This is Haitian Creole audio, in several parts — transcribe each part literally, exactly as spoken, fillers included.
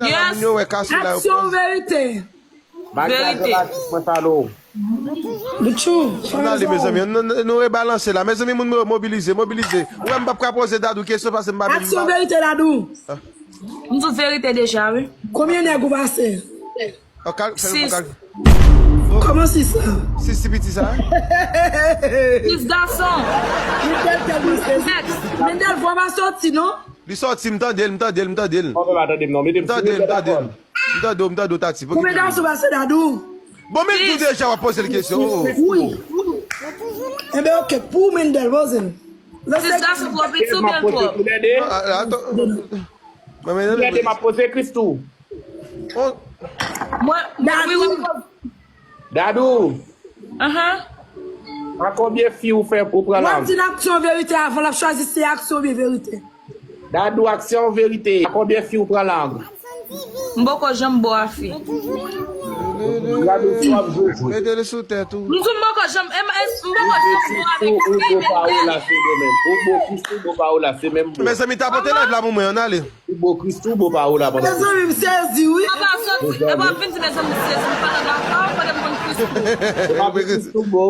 Yes. Moun yo wè kase la yo. Aksyon ou verite? Verite. Boutchou. Ann ale, mezanmi, nou, nou, nou rebalanse la. Mezanmi, moun mwen mobilize, mobilize. Ou wè m p ap ka poze Dadou kesyon paske m pa menm. Aksyon verite, Dadou. M di verite deja, wi. Konbyen nèg ou pase? Sis. Kòman sis la? Sis ti piti sa? Sis gason. Mendel, vwa pa soti, non? Li soti, m tande l, m tande l, m tande l. Mwen pa tande m non, mete m sou mute telefòn. M tande w, m tande w, Tati. Konbyen gason pase Dadou? Bon, men l di w deja w ap poze l kesyon. Wi. Enben, oke, pou Mendel, poze l. Sis gason twò piti oubyen l twòp? Kilè de m ap poze Christoo? Mwen, wi, wi. Dadou. Ahan. A konbyen fi ou fè ou pran lang? W ap di l aksyon verite avan l ap chwazi si se aksyon oubyen verite. Dadou, aksyon ou verite? A konbyen fi ou pran lang? M poko janm bo a fi. Dadou, si w ap jwe jwe. Mete l sou tèt ou. M di w m poko janm, m poko janm bo a fi. Ou bo pa ou la se de menm. Ou bo Christoo, bo pa ou la se menm. Mezanmi, tapote live la pou mwen, ann ale. Ou bo Christoo, bo pa ou la pandan. Mezanmi, m sezi wi. Papa sot, e pa vin di mezanmi m sezi, m pa nan dakò, pandan m konn Christoo. E pa vin Christoo bo.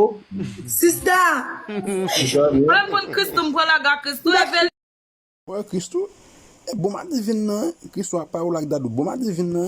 Sista. Pandan m konn Christoo, m pran laga Christoo, e vle. Wè Christoo, e bon madivin nan, Christoo ak pawòl ak Dadou, bon madivin nan.